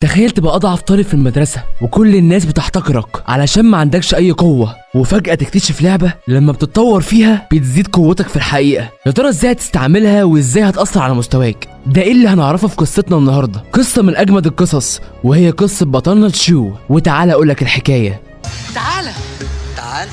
تخيل تبقى اضعف طالب في المدرسة وكل الناس بتحتقرك علشان ما عندكش اي قوة، وفجاة تكتشف لعبه لما بتتطور فيها بتزيد قوتك في الحقيقة. يا ترى ازاي هتستعملها وازاي هتاثر على مستواك؟ ده ايه اللي هنعرفه في قصتنا النهارده. قصة من اجمد القصص، وهي قصة بطلنا تشو. وتعالى اقولك الحكاية. تعالى تعال.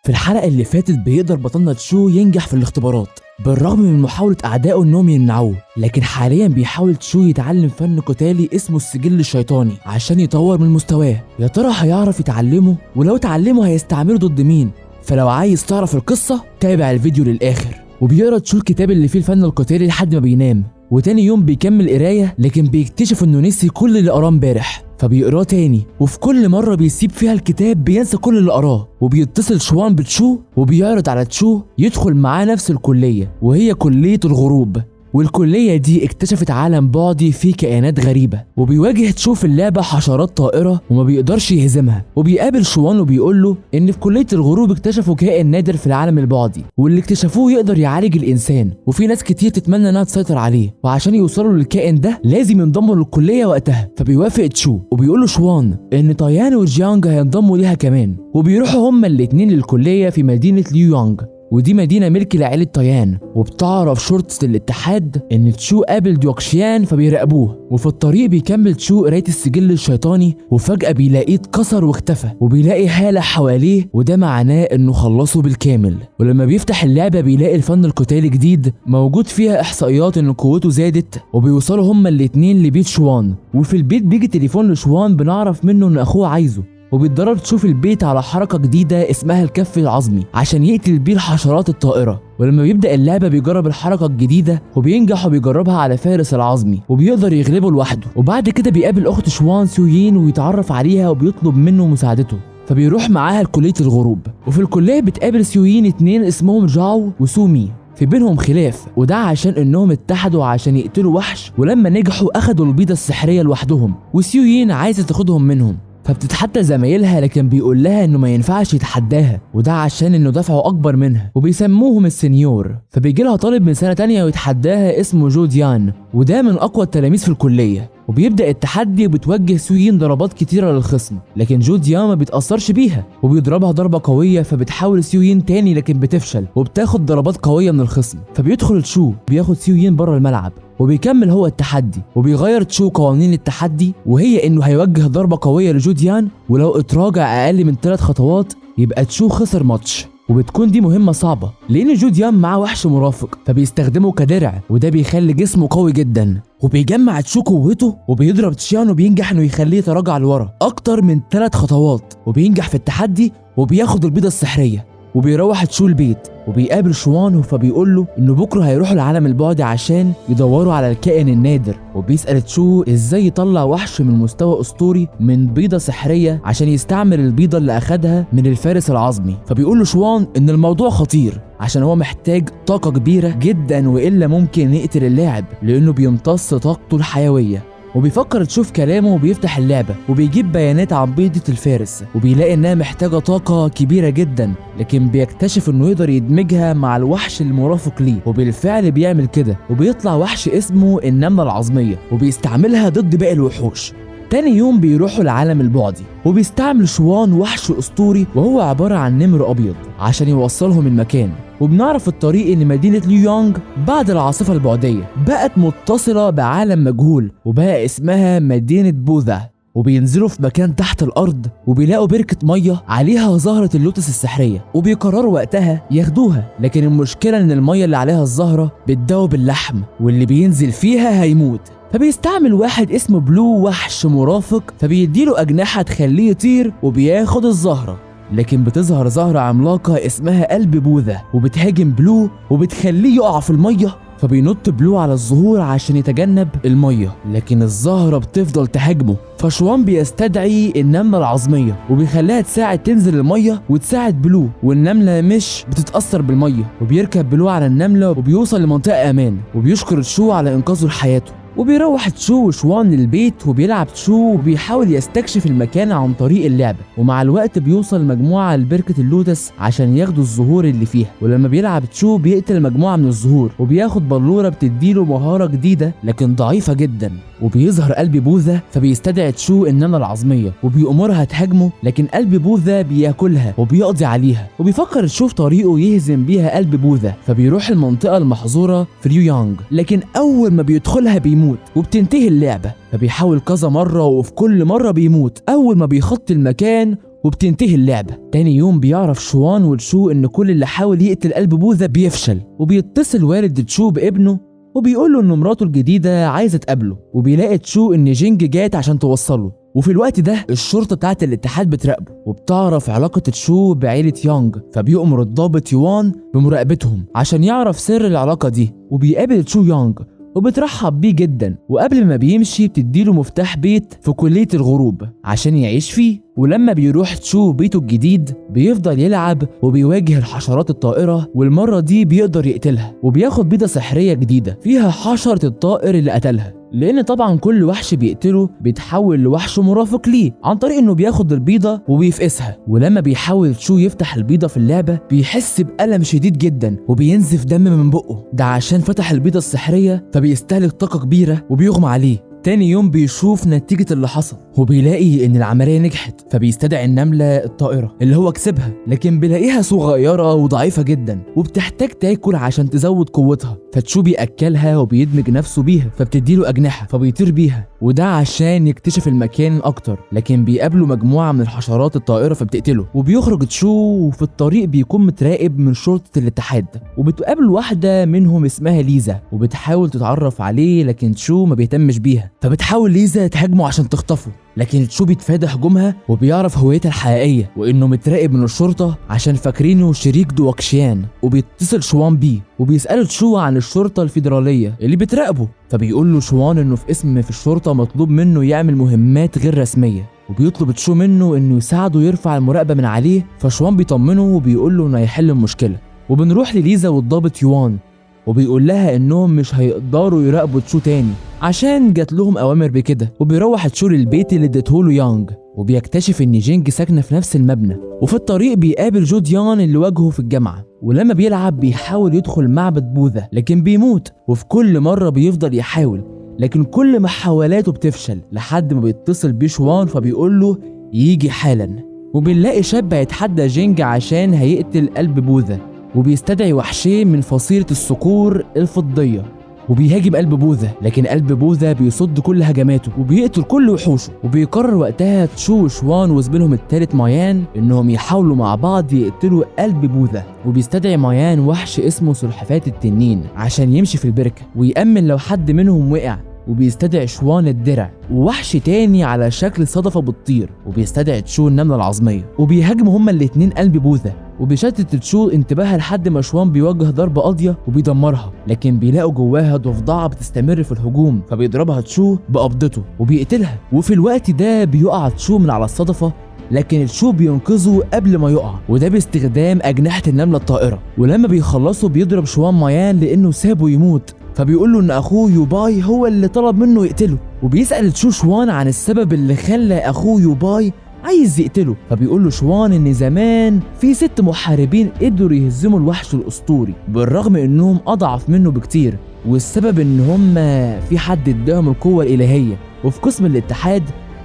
في الحلقة اللي فاتت بيقدر بطلنا تشو ينجح في الاختبارات بالرغم من محاولة أعدائه إنهم يمنعوه، لكن حاليا بيحاول تشو يتعلم فن قتالي اسمه السجل الشيطاني عشان يطور من مستواه. يا ترى هيعرف يتعلمه؟ ولو اتعلمه هيستعمله ضد مين؟ فلو عايز تعرف القصة تابع الفيديو للآخر. وبيقرا تشو الكتاب اللي فيه الفن القتالي لحد ما بينام، وتاني يوم بيكمل قراية، لكن بيكتشف انه نسي كل اللي قراه امبارح، فبيقراه تاني، وفي كل مرة بيسيب فيها الكتاب بينسى كل اللي قراه. وبيتصل شوان بتشو وبيعرض على تشو يدخل معاه نفس الكلية، وهي كلية الغروب. والكلية دي اكتشفت عالم بعدي فيه كائنات غريبة، وبيواجه تشو في اللعبة حشرات طائرة وما بيقدرش يهزمها. وبيقابل شوان وبيقول له إن في كلية الغروب اكتشفوا كائن نادر في العالم البعدي، واللي اكتشفوه يقدر يعالج الإنسان، وفي ناس كتير تتمنى إنها تسيطر عليه، وعشان يوصلوا للكائن ده لازم ينضموا للكلية وقتها. فبيوافق تشو، وبيقول له شوان إن تايان وجيانج هينضموا ليها كمان، وبيروحوا هما الاتنين للكلية في مدينة ليويانج، ودي مدينة ملك لعيلة تايان. وبتعرف شرطة الاتحاد إن تشو قابل ديوكشيان فبيراقبوه. وفي الطريق بيكمل تشو قراية السجل الشيطاني، وفجأة بيلاقيه اتكسر واختفى، وبيلاقي هالة حواليه، وده معناه إنه خلصه بالكامل. ولما بيفتح اللعبة بيلاقي الفن القتالي جديد موجود فيها إحصائيات إن قوته زادت. وبيوصلوا هما الاتنين لبيت شوان، وفي البيت بيجي تليفون لشوان بنعرف منه إن أخوه عايزه. وبيتدرب تشو في البيت على حركة جديدة اسمها الكف العظمي عشان يقتل بيه الحشرات الطائرة. ولما بيبدأ اللعبة بيجرب الحركة الجديدة وبينجح، وبيجربها على فارس العظمي وبيقدر يغلبه لوحده. وبعد كده بيقابل أخت شوان سيوين ويتعرف عليها وبيطلب منه مساعدته، فبيروح معاها لكلية الغروب. وفي الكلية بتقابل سيوين اتنين اسمهم جاو وسومي، في بينهم خلاف، وده عشان انهم اتحدوا عشان يقتلوا وحش، ولما نجحوا اخدوا البيضة السحرية لوحدهم، وسيوين عايزة تاخدهم منهم. فبتتحدى زمايلها، لكن بيقول لها انه ما ينفعش يتحداها، وده عشان انه دفعه اكبر منها، وبيسموهم السنيور. فبيجي لها طالب من سنة تانية ويتحداها اسمه جوديان، وده من اقوى التلاميذ في الكلية. وبيبدا التحدي وبتوجه سوين ضربات كتيرة للخصم، لكن جوديان ما بيتاثرش بيها وبيضربها ضربه قويه. فبتحاول سيوين تاني لكن بتفشل وبتاخد ضربات قوية من الخصم. فبيدخل تشو بياخد سيوين بره الملعب، وبيكمل هو التحدي. وبيغير تشو قوانين التحدي، وهي انه هيوجه ضربه قوية لجوديان، ولو اتراجع اقل من 3 خطوات يبقى تشو خسر ماتش. وبتكون دي مهمة صعبة لأن جوديان معاه وحش مرافق، فبيستخدمه كدرع، وده بيخلي جسمه قوي جدا. وبيجمع تشو قوته وبيضرب تشيان، وبينجح انه يخليه يتراجع لورا أكتر من 3 خطوات، وبينجح في التحدي وبياخد البيضة السحرية. وبيروح تشو البيت وبيقابل شوان، فبيقول له انه بكره هيروحوا العالم البعدي عشان يدوروا على الكائن النادر. وبيسأل تشو ازاي يطلع وحش من مستوى اسطوري من بيضة سحرية عشان يستعمل البيضة اللي اخدها من الفارس العظمي. فبيقول له شوان ان الموضوع خطير عشان هو محتاج طاقة كبيرة جدا، والا ممكن يقتل اللاعب لانه بيمتص طاقته الحيوية. وبيفكر تشوف كلامه وبيفتح اللعبة وبيجيب بيانات عن بيضة الفارس، وبيلاقي انها محتاجة طاقة كبيرة جدا، لكن بيكتشف انه يقدر يدمجها مع الوحش المرافق ليه، وبالفعل بيعمل كده، وبيطلع وحش اسمه النملة العظمية وبيستعملها ضد باقي الوحوش. تاني يوم بيروحوا العالم البعدي، وبيستعمل شوان وحش اسطوري وهو عبارة عن نمر ابيض عشان يوصلهم المكان. وبنعرف الطريق ان مدينة ليويانج بعد العاصفة البعدية بقت متصلة بعالم مجهول، وبقى اسمها مدينة بوذا. وبينزلوا في مكان تحت الارض وبيلاقوا بركة مية عليها زهرة اللوتس السحرية، وبيقرروا وقتها ياخدوها، لكن المشكلة ان المية اللي عليها الزهرة بتدوب اللحم، واللي بينزل فيها هيموت. فبيستعمل واحد اسمه بلو وحش مرافق، فبيديله أجنحة تخليه يطير وبياخد الزهرة. لكن بتظهر زهرة عملاقة اسمها قلب بوذا، وبتهاجم بلو وبتخليه يقع في المية. فبينط بلو على الزهور عشان يتجنب المية، لكن الزهرة بتفضل تهاجمه. فشوان بيستدعي النملة العظمية وبيخليها تساعد تنزل المية وتساعد بلو، والنملة مش بتتأثر بالمية. وبيركب بلو على النملة وبيوصل لمنطقة أمان، وبيشكر تشو على إنقاذه لحياته. وبيروح تشو وشوان للبيت، وبيلعب تشو وبيحاول يستكشف المكان عن طريق اللعبة. ومع الوقت بيوصل مجموعة لبركة اللوتس عشان ياخدوا الزهور اللي فيها. ولما بيلعب تشو بيقتل مجموعة من الزهور وبياخد بلورة بتديله مهارة جديدة لكن ضعيفة جدا. وبيظهر قلب بوذا، فبيستدعي تشو النملة العظمية وبيأمرها تهاجمه، لكن قلب بوذا بياكلها وبيقضي عليها. وبيفكر تشو في طريقه يهزم بيها قلب بوذا، فبيروح المنطقة المحظورة في ريويانج، لكن أول ما بيدخلها بيموت وبتنتهي اللعبة. فبيحاول كذا مرة وفي كل مرة بيموت أول ما بيخطي المكان وبتنتهي اللعبة. تاني يوم بيعرف شوان وتشو إن كل اللي حاول يقتل قلب بوذا بيفشل، وبيتصل والد تشو بابنه وبيقول له إن مراته الجديدة عايزة تقابله. وبيلاقي تشو إن جينج جات عشان توصله. وفي الوقت ده الشرطة بتاعت الاتحاد بتراقبه وبتعرف علاقة تشو بعيلة يانج، فبيؤمر الضابط يوان بمراقبتهم عشان يعرف سر العلاقة دي. وبيقابل تشو يانج وبترحب بيه جدا، وقبل ما بيمشي بتديله مفتاح بيت في كلية الغروب عشان يعيش فيه. ولما بيروح تشو بيته الجديد بيفضل يلعب وبيواجه الحشرات الطائرة، والمرة دي بيقدر يقتلها، وبياخد بيضة سحرية جديدة فيها حشرة الطائر اللي قتلها، لأن طبعا كل وحش بيقتله بيتحول لوحش مرافق ليه عن طريق انه بياخد البيضة وبيفقسها. ولما بيحاول تشو يفتح البيضة في اللعبة بيحس بألم شديد جدا وبينزف دم من بقه، ده عشان فتح البيضة السحرية فبيستهلك طاقة كبيرة وبيغمى عليه. تاني يوم بيشوف نتيجة اللي حصل وبيلاقي ان العملية نجحت، فبيستدعي النملة الطائرة اللي هو كسبها، لكن بيلاقيها صغيرة وضعيفة جدا وبتحتاج تاكل عشان تزود قوتها. فتشو بيأكلها وبيدمج نفسه بيها، فبتديله أجنحة فبيطير بيها، وده عشان يكتشف المكان أكتر. لكن بيقابله مجموعة من الحشرات الطائرة فبتقتله. وبيخرج تشو وفي الطريق بيكون متراقب من شرطة الاتحاد، وبتقابل واحدة منهم اسمها ليزا وبتحاول تتعرف عليه، لكن تشو ما بيهتمش بيها. فبتحاول ليزا تهاجمه عشان تخطفه، لكن تشو بيتفادى هجومها وبيعرف هويتها الحقيقية وإنه متراقب من الشرطة عشان فاكرينه شريك دواكشيان. وبيتصل شوان بيه وبيسأله تشو عن الشرطة الفيدرالية اللي بتراقبه، فبيقول له شوان إنه في اسم في الشرطة مطلوب منه يعمل مهمات غير رسمية، وبيطلب تشو منه إنه يساعده يرفع المراقبة من عليه. فشوان بيطمنه وبيقول له إنه هيحل المشكلة. وبنروح لليزا والضابط يوان وبيقول لها انهم مش هيقدروا يراقبوا تشو تاني عشان جات لهم اوامر بكده. وبيروح تشو للبيت اللي اديتهوله يانج، وبيكتشف ان جينج ساكنه في نفس المبنى. وفي الطريق بيقابل جوديان اللي واجهه في الجامعه، ولما بيلعب بيحاول يدخل معبد بوذا لكن بيموت. وفي كل مره بيفضل يحاول لكن كل محاولاته بتفشل، لحد ما بيتصل بيه شوان فبيقول له يجي حالا. وبنلاقي شاب هيتحدى جينج عشان هيقتل قلب بوذا، وبيستدعي وحشين من فصيلة الصقور الفضية وبيهاجم قلب بوذا، لكن قلب بوذا بيصد كل هجماته وبيقتل كل وحوشه. وبيقرر وقتها تشو وشوان وزميلهم التالت مايان انهم يحاولوا مع بعض يقتلوا قلب بوذا. وبيستدعي مايان وحش اسمه سلحفاة التنين عشان يمشي في البركة ويأمن لو حد منهم وقع. وبيستدعي شوان الدرع ووحش تاني على شكل صدفة بتطير، وبيستدعي تشو النملة العظمية، وبيهاجموا هما الاتنين قلب بوذا. وبيشتت تشو انتباهها لحد ما شوان بيوجه ضربة قاضية وبيدمرها، لكن بيلاقوا جواها ضفدعة بتستمر في الهجوم، فبيضربها تشو بقبضته وبيقتلها. وفي الوقت ده بيقع تشو من على الصدفة، لكن تشو بينقذه قبل ما يقع، وده باستخدام أجنحة النملة الطائرة. ولما بيخلصوا بيضرب شوان مايان لأنه سابه يموت، فبيقول له ان اخوه يوباي هو اللي طلب منه يقتله. وبيسأل تشو شوان عن السبب اللي خلى اخوه يوباي عايز يقتله، فبيقول له شوان ان زمان في 6 محاربين قدروا يهزموا الوحش الاسطوري بالرغم انهم اضعف منه بكتير، والسبب ان هم في حد اداهم القوة الالهية. وفي قسم الاتحاد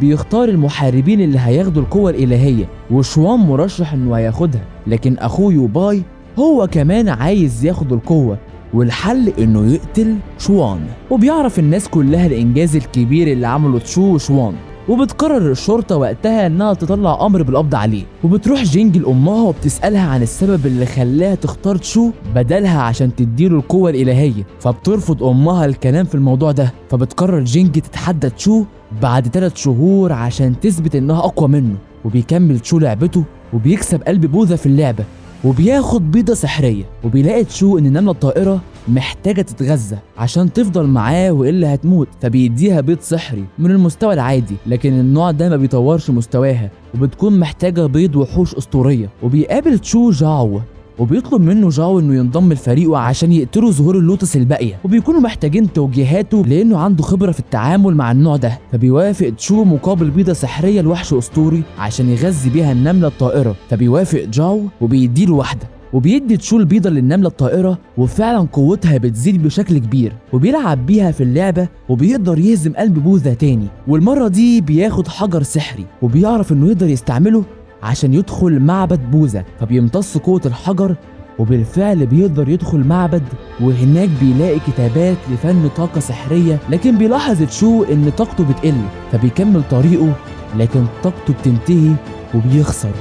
بيختار المحاربين اللي هياخدوا القوة الالهية، وشوان مرشح انه هياخدها، لكن اخوه يوباي هو كمان عايز ياخد القوة، والحل انه يقتل شوان. وبيعرف الناس كلها الانجاز الكبير اللي عمله تشو وشوان، وبتقرر الشرطة وقتها انها تطلع امر بالقبض عليه. وبتروح جينج لامها وبتسألها عن السبب اللي خلاها تختار تشو بدلها عشان تديله القوة الالهية، فبترفض امها الكلام في الموضوع ده. فبتقرر جينج تتحدى تشو بعد 3 شهور عشان تثبت انها اقوى منه. وبيكمل تشو لعبته وبيكسب قلب بوذا في اللعبة، وبياخد بيضة سحرية. وبيلاقي تشو ان النملة الطائرة محتاجة تتغذى عشان تفضل معاه وإلا هتموت، فبيديها بيض سحري من المستوى العادي، لكن النوع ده ما بيطورش مستواها وبتكون محتاجة بيض وحوش أسطورية. وبيقابل تشو جاو وبيطلب منه جاو انه ينضم لفريقه عشان يقتلوا زهور اللوتس الباقية، وبيكونوا محتاجين توجيهاته لانه عنده خبره في التعامل مع النوع ده. فبيوافق تشو مقابل بيضة سحريه لوحش اسطوري عشان يغذي بيها النملة الطائرة. فبيوافق جاو وبيديله واحدة، وبيدي تشو البيضة للنملة الطائرة، وفعلا قوتها بتزيد بشكل كبير، وبيلعب بيها في اللعبة وبيقدر يهزم قلب بوذا تاني. والمرة دي بياخد حجر سحري وبيعرف انه يقدر يستعمله عشان يدخل معبد بوذا، فبيمتص قوة الحجر وبالفعل بيقدر يدخل معبد، وهناك بيلاقي كتابات لفن طاقة سحرية. لكن بيلاحظ تشو ان طاقته بتقل، فبيكمل طريقه لكن طاقته بتنتهي وبيخسر.